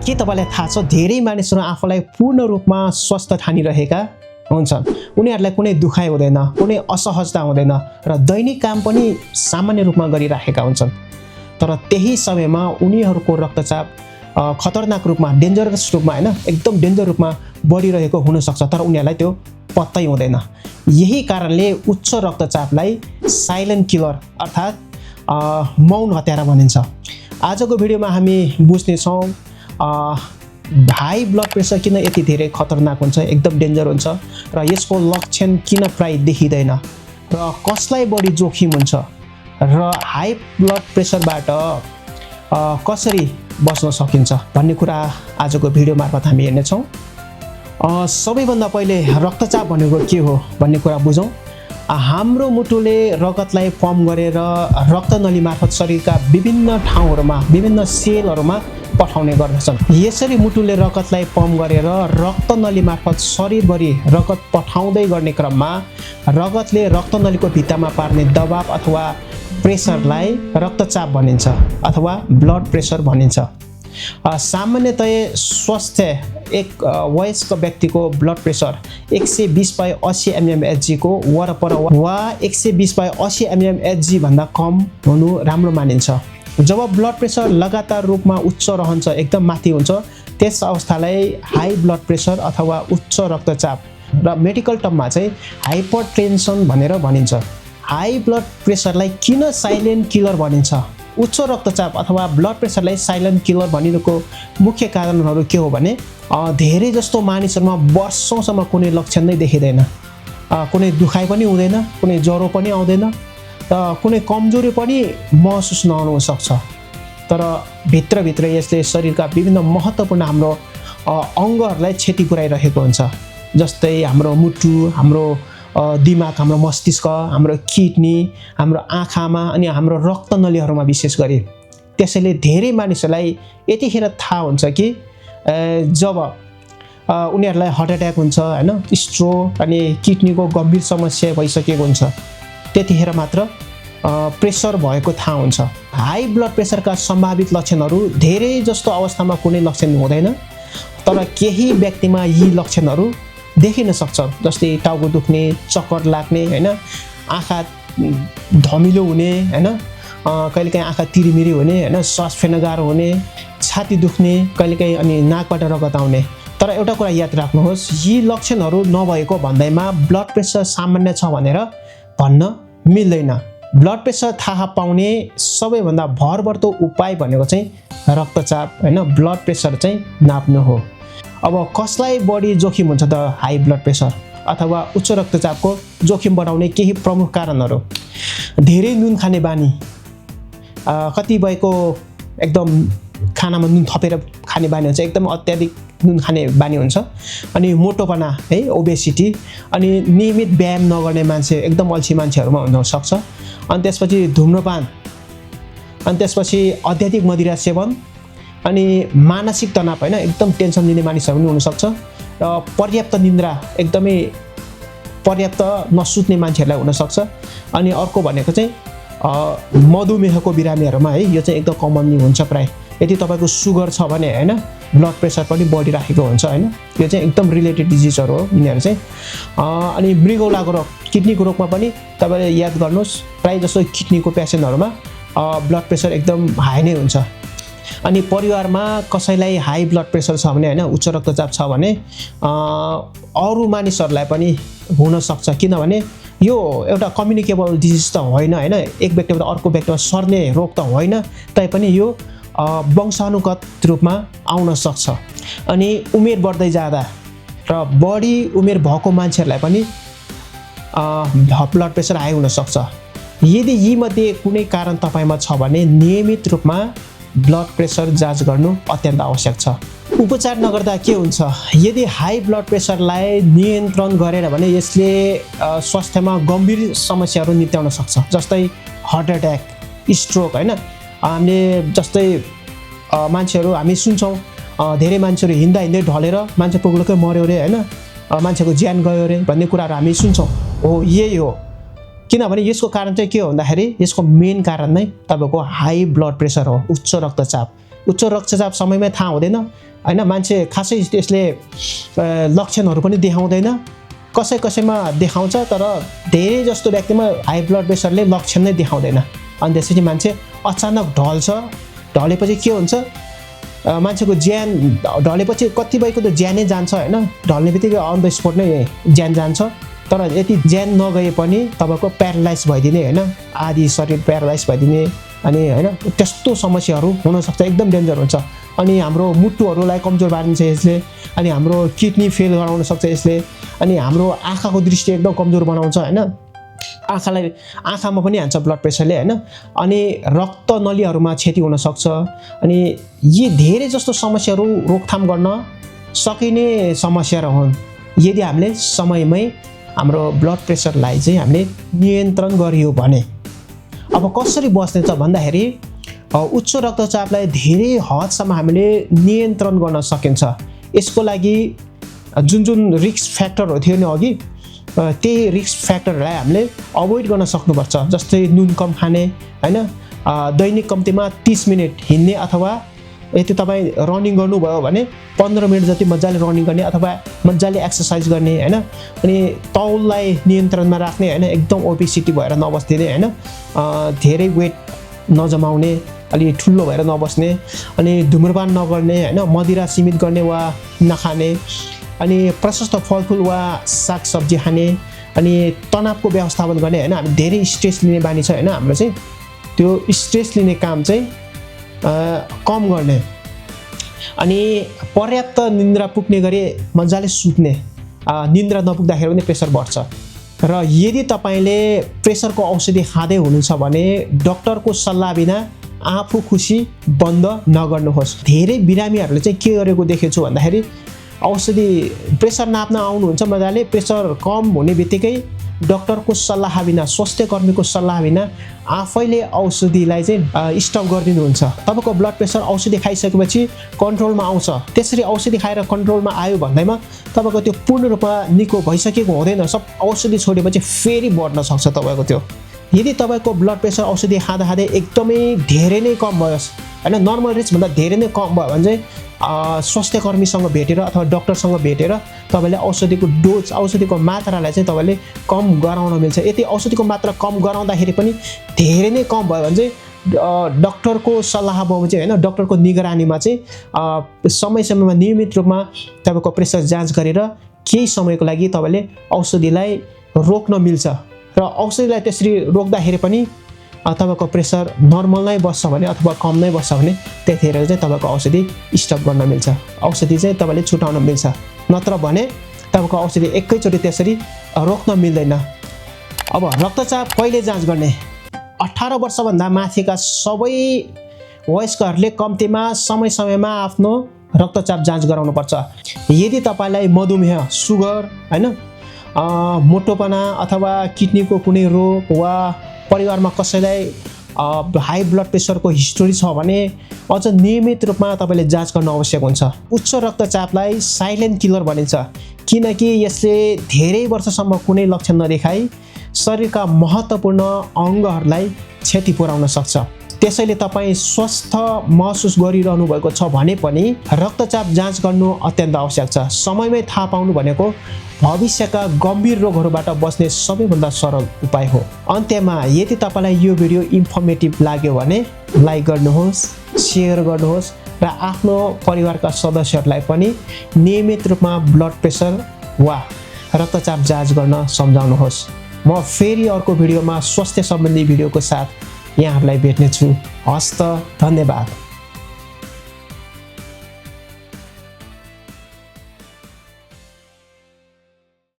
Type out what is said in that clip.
के तपाईलाई थाहा छ धेरै मानिसहरू आफूलाई पूर्ण रूपमा स्वस्थ ठानिरहेका हुन्छन्। उनीहरूलाई कुनै दुखाइ हुँदैन, कुनै असहजता हुँदैन र दैनिक काम पनि सामान्य रूपमा गरिराखेका हुन्छन्। तर त्यही समयमा उनीहरूको रक्तचाप खतरनाक रूपमा, डेन्जरस रूपमा हैन, एकदम डेन्जर रूपमा बढिरहेको हुन सक्छ, तर उनीहरूलाई त्यो पत्तै हुँदैन। यही कारणले उच्च रक्तचापलाई साइलेन्ट किलर अर्थात् मौन हत्यारा भनिन्छ। आजको भिडियोमा हामी बुझ्ने छौं हाई ब्लड प्रेसर किन यति धेरै खतरनाक हुन्छ, एकदम डेन्जर हुन्छ र यसको लक्षण किन प्राय देखिँदैन र कसलाई बढी जोखिम हुन्छ र हाई ब्लड प्रेसरबाट कसरी बच्न सकिन्छ भन्ने कुरा आजको भिडियो मार्फत हामी हेर्नेछौँ। सबैभन्दा पहिले रक्तचाप भनेको के हो भन्ने कुरा बुझौँ। हाम्रो मुटुले रगतलाई पम्प गरेर रक्तनली मार्फत शरीरका विभिन्न ठाउँहरूमा, विभिन्न सेलहरूमा पठाउने गर्दछन्। यसरी मुटुले रगतलाई पम्प गरेर रक्तनली मार्फत शरीरभरि रगत पठाउँदै गर्ने क्रममा रगतले रक्तनलीको भित्तामा पार्ने दबाव अथवा प्रेसरलाई रक्तचाप भनिन्छ अथवा ब्लड प्रेसर भनिन्छ। सामान्यतया स्वस्थ एक वयस्क व्यक्तिको ब्लड प्रेसर 120/80 mmHg को वरपर वा 120/80 mmHg भन्दा कम हुनु राम्रो मानिन्छ। जब ब्लड प्रेसर लगातार रूपमा उच्च रहन्छ, एकदम माथि हुन्छ, त्यस अवस्थालाई हाई ब्लड प्रेसर अथवा उच्च रक्तचाप र मेडिकल टर्ममा चाहिँ हाइपरटेन्सन भनेर भनिन्छ। हाई ब्लड प्रेसरलाई किन साइलेन्ट किलर भनिन्छ? उच्च रक्तचाप अथवा ब्लड प्रेसरलाई साइलेन्ट किलर भनिनुको मुख्य कारणहरू के हो भने धेरै जस्तो मानिसहरूमा वर्षौंसम्म कुनै लक्षण नै देखिँदैन, कुनै दुखाइ पनि हुँदैन, कुनै ज्वरो पनि आउँदैन र कुनै कमजोरी पनि महसुस नहुन सक्छ। तर भित्रभित्र यसले शरीरका विभिन्न महत्त्वपूर्ण हाम्रो अङ्गहरूलाई क्षति पुर्याइरहेको हुन्छ। जस्तै हाम्रो मुटु, हाम्रो दिमाग, हाम्रो मस्तिष्क, हाम्रो किडनी, हाम्रो आँखामा अनि हाम्रो रक्तनलीहरूमा विशेष गरी। त्यसैले धेरै मानिसहरूलाई यतिखेर थाहा हुन्छ कि जब उनीहरूलाई हार्ट एट्याक हुन्छ हैन, स्ट्रोक अनि किडनीको गम्भीर समस्या भइसकेको हुन्छ, त्यतिखेर मात्र प्रेसर भएको थाहा हुन्छ। हाई ब्लड प्रेसरका सम्भावित लक्षणहरू धेरै जस्तो अवस्थामा कुनै लक्षण हुँदैन, तर केही व्यक्तिमा यी लक्षणहरू देखिन सक्छ। जस्तै टाउको दुख्ने, चक्कर लाग्ने हैन, आँखा धमिलो हुने हैन, कहिलेकाहीँ आँखा तिरिमिरी हुने हैन, श्वास फेर्न गाह्रो हुने, छाती दुख्ने कहिलेकाहीँ अनि नाकबाट रगत आउने। तर एउटा कुरा याद राख्नुहोस्, यी लक्षणहरू नभएको भन्दैमा ब्लड प्रेसर सामान्य छ भनेर भन्न मिल्दैन। ब्लड प्रेसर थाहा पाउने सबैभन्दा भरपर्दो उपाय भनेको चाहिँ रक्तचाप हैन, ब्लड प्रेसर चाहिँ नाप्नु हो। अब कसलाई बढी जोखिम हुन्छ त हाई ब्लड प्रेसर अथवा उच्च रक्तचापको जोखिम बढाउने केही प्रमुख कारणहरू? धेरै नुन खाने बानी, कतिपयको एकदम खानामा नुन थपेर खाने बानी हुन्छ, एकदम अत्याधिक नुन खाने बानी हुन्छ। अनि मोटोपना है, ओबेसिटी, अनि नियमित व्यायाम नगर्ने मान्छे, एकदम अल्छी मान्छेहरूमा हुन सक्छ। अनि त्यसपछि धूम्रपान, अनि त्यसपछि अत्याधिक मदिरा सेवन, अनि मानसिक तनाव हैन, एकदम टेन्सन लिने मानिसहरू पनि हुन सक्छ र पर्याप्त निद्रा, एकदमै पर्याप्त नसुत्ने मान्छेहरूलाई हुन सक्छ। अनि अर्को भनेको चाहिँ मधुमेहको बिरामीहरूमा है, यो चाहिँ एकदम कमनली हुन्छ प्राय। यदि तपाईको सुगर छ भने हैन, ब्लड प्रेसर पनि बढिराखेको हुन्छ हैन, यो चाहिँ एकदम रिलेटेड डिजिजहरू हो यिनीहरू चाहिँ। अनि मृगौलाको रोग, किडनीको रोगमा पनि तपाईले याद गर्नुहोस्, प्राय जस्तो किडनीको पेसेन्टहरूमा ब्लड प्रेसर एकदम हाई नै हुन्छ। अनि परिवारमा कसैलाई हाई ब्लड प्रेसर छ भने हैन, उच्च रक्तचाप छ भने अरू मानिसहरूलाई पनि हुन सक्छ, किनभने यो एउटा कम्युनिकेबल डिजिज त होइन हैन, एक व्यक्तिबाट अर्को व्यक्तिमा सर्ने रोग त होइन, तैपनि यो वंशानुगत रूपमा आउन सक्छ। अनि उमेर बढ्दै जाँदा र बढी उमेर भएको मान्छेहरूलाई पनि ब्लड प्रेसर हाई हुन सक्छ। यदि यी मध्ये कुनै कारण तपाईमा छ भने नियमित रूपमा ब्लड प्रेसर जाँच गर्नु अत्यन्त आवश्यक छ। उपचार नगर्दा के हुन्छ? यदि हाई ब्लड प्रेसरलाई नियन्त्रण गरेन भने यसले स्वास्थ्यमा गम्भीर समस्याहरू निम्त्याउन सक्छ। जस्तै हार्ट एट्याक, स्ट्रोक हैन, हामीले जस्तै मान्छेहरू हामी सुन्छौँ धेरै मान्छेहरू हिँड्दा हिँड्दै ढलेर मान्छे पुग्लकै मर्यो रे हैन, मान्छेको ज्यान गयो रे भन्ने कुराहरू हामी सुन्छौँ। हो, यही हो। किनभने यसको कारण चाहिँ के हो भन्दाखेरि यसको मेन कारण नै तपाईको हाई ब्लड प्रेसर हो, उच्च रक्तचाप। उच्च रक्तचाप समयमै थाहा हुँदैन हैन, मान्छे खासै त्यसले लक्षणहरू पनि देखाउँदैन, कसैमा देखाउँछ तर धेरै जस्तो व्यक्तिमा हाई ब्लड प्रेसरले लक्षण नै देखाउँदैन। अनि त्यसपछि मान्छे अचानक ढलेपछि के हुन्छ, मान्छेको ज्यान ढलेपछि कतिपयको त ज्यानै जान्छ हैन, ढल्ने बित्तिकै अन द स्पट नै ज्यान जान्छ। तर यति ज्यान नगए पनि तपाईको प्यारालाइज भइदिने हैन, आधी शरीर प्यारालाइज भइदिने अनि हैन त्यस्तो समस्याहरू हुन सक्छ, एकदम डेन्जर हुन्छ। अनि हाम्रो मुटुहरूलाई कमजोर पार्छ यसले, अनि हाम्रो किडनी फेल गराउन सक्छ यसले, अनि हाम्रो आँखाको दृष्टि एकदम कमजोर बनाउँछ हैन, आँखामा पनि हान्छ ब्लड प्रेसरले हैन, अनि रक्त नलीहरूमा क्षति हुन सक्छ। अनि यी धेरै जस्तो समस्याहरू रोकथाम गर्न सकिने समस्याहरू हुन् यदि हामीले समयमै हाम्रो ब्लड प्रेसरलाई चाहिँ हामीले नियन्त्रण गरियो भने। अब कसरी बस्ने त भन्दाखेरि उच्च रक्तचापलाई धेरै हदसम्म हामीले नियन्त्रण गर्न सकिन्छ। यसको लागि जुन रिस्क फ्याक्टरहरू थियो नि अघि, त्यही रिस्क फ्याक्टरहरूलाई हामीले अभोइड गर्न सक्नुपर्छ। जस्तै नुन कम खाने हैन, दैनिक कम्तीमा 30 मिनट हिँड्ने, अथवा यदि तपाईँ रनिङ गर्नुभयो भने 15 मिनट जति मजाले रनिङ गर्ने अथवा मजाले एक्सर्साइज गर्ने हैन, अनि तौललाई नियन्त्रणमा राख्ने हैन, एकदम ओबेसिटी भएर नबस्दिने हैन, धेरै वेट नजमाउने, अलि ठुलो भएर नबस्ने, अनि धुम्रपान नगर्ने हैन, मदिरा सीमित गर्ने वा नखाने, अनि प्रशस्त फलफुल वा सागसब्जी खाने, अनि तनावको व्यवस्थापन गर्ने हैन। हामी धेरै स्ट्रेस लिने बानी छ हैन हाम्रो चाहिँ, त्यो स्ट्रेस लिने काम चाहिँ कम गर्ने, अनि पर्याप्त निन्द्रा पुग्ने गरी मजाले सुत्ने। निन्द्रा नपुग्दाखेरि पनि प्रेसर बढ्छ। र यदि तपाईले प्रेसरको औषधि खाँदै हुनुहुन्छ भने डाक्टरको सल्लाह बिना आफू खुसी बन्द नगर्नुहोस्। धेरै बिरामीहरूले चाहिँ के गरेको देखेको छु भन्दाखेरि औषधि प्रेसर नाप्न आउनुहुन्छ मजाले, प्रेसर कम हुने बित्तिकै डाक्टरको सल्लाह बिना, स्वास्थ्य कर्मीको सल्लाह बिना आफैले औषधिलाई चाहिँ स्टप गरिदिनुहुन्छ। तपाईको ब्लड प्रेसर औषधि खाइसकेपछि कन्ट्रोलमा आउँछ, त्यसरी औषधि खाएर कन्ट्रोलमा आयो भन्दैमा तपाईको त्यो पूर्ण रूपमा निको भइसकेको हुँदैन। सब औषधि छोडेपछि फेरि बढ्न सक्छ तपाईको त्यो। यदि तपाईको ब्लड प्रेसर औषधि खाँदा एकदमै धेरै नै कम भयो हैन, नर्मल रेन्ज भन्दा धेरै नै कम भयो भने चाहिँ स्वास्थ्य कर्मीसँग भेटेर अथवा डाक्टरसँग भेटेर तपाईले औषधिको डोज, औषधिको मात्रालाई चाहिँ तपाईले कम गराउन मिल्छ। यदि औषधिको मात्रा कम गराउँदाखेरि पनि धेरै नै कम भयो भने चाहिँ डाक्टरको सल्लाह बमोजिम हैन, डाक्टरको निगरानीमा चाहिँ समयमा नियमित रूपमा तपाईको प्रेसर जाँच गरेर केही समयको लागि तपाईले औषधिलाई रोक्न मिल्छ। र औषधिलाई त्यसरी रोक्दाखेरि पनि तपाईको प्रेसर नर्मल नै बस्छ भने अथवा कम नै बस्छ भने त्यतिखेर चाहिँ तपाईको औषधि स्टप गर्न मिल्छ, औषधि चाहिँ तपाईले छुटाउन मिल्छ। नत्र भने तपाईको औषधि एकैचोटि त्यसरी रोक्न मिल्दैन। अब रक्तचाप कहिले जाँच गर्ने? 18 वर्षभन्दा माथिका सबै वयस्कहरूले कम्तीमा समयमा आफ्नो रक्तचाप जाँच गराउनुपर्छ। यदि तपाईलाई मधुमेह, सुगर हैन, मोटोपना अथवा किडनीको कुनै रोग वा परिवारमा कसैलाई हाई ब्लड प्रेसरको हिस्टोरी छ भने अझ नियमित रूपमा तपाईले जाँच गर्न आवश्यक हुन्छ। उच्च रक्तचापलाई साइलेन्ट किलर भनिन्छ किनकि यसले धेरै वर्षसम्म कुनै लक्षण नदेखाई शरीरका महत्त्वपूर्ण अङ्गहरूलाई क्षति पुर्याउन सक्छ। त्यसैले तपाईँ स्वस्थ महसुस गरिरहनु भएको छ भने पनि रक्तचाप जाँच गर्नु अत्यन्त आवश्यक छ। समयमै थाहा पाउनु भनेको भविष्यका गम्भीर रोगहरूबाट बच्ने सबैभन्दा सरल उपाय हो। अन्त्यमा यदि तपाईलाई यो भिडियो इन्फर्मेटिभ लाग्यो भने लाइक गर्नुहोस्, शेयर गर्नुहोस् र आफ्नो परिवारका सदस्यहरूलाई पनि नियमित रूपमा ब्लड प्रेसर वा रक्तचाप जाँच गर्न सम्झाउनुहोस्। म फेरि अर्को भिडियोमा स्वास्थ्य सम्बन्धी भिडियोको साथ यहाँहरूलाई भेट्नेछु। हस्त, धन्यवाद।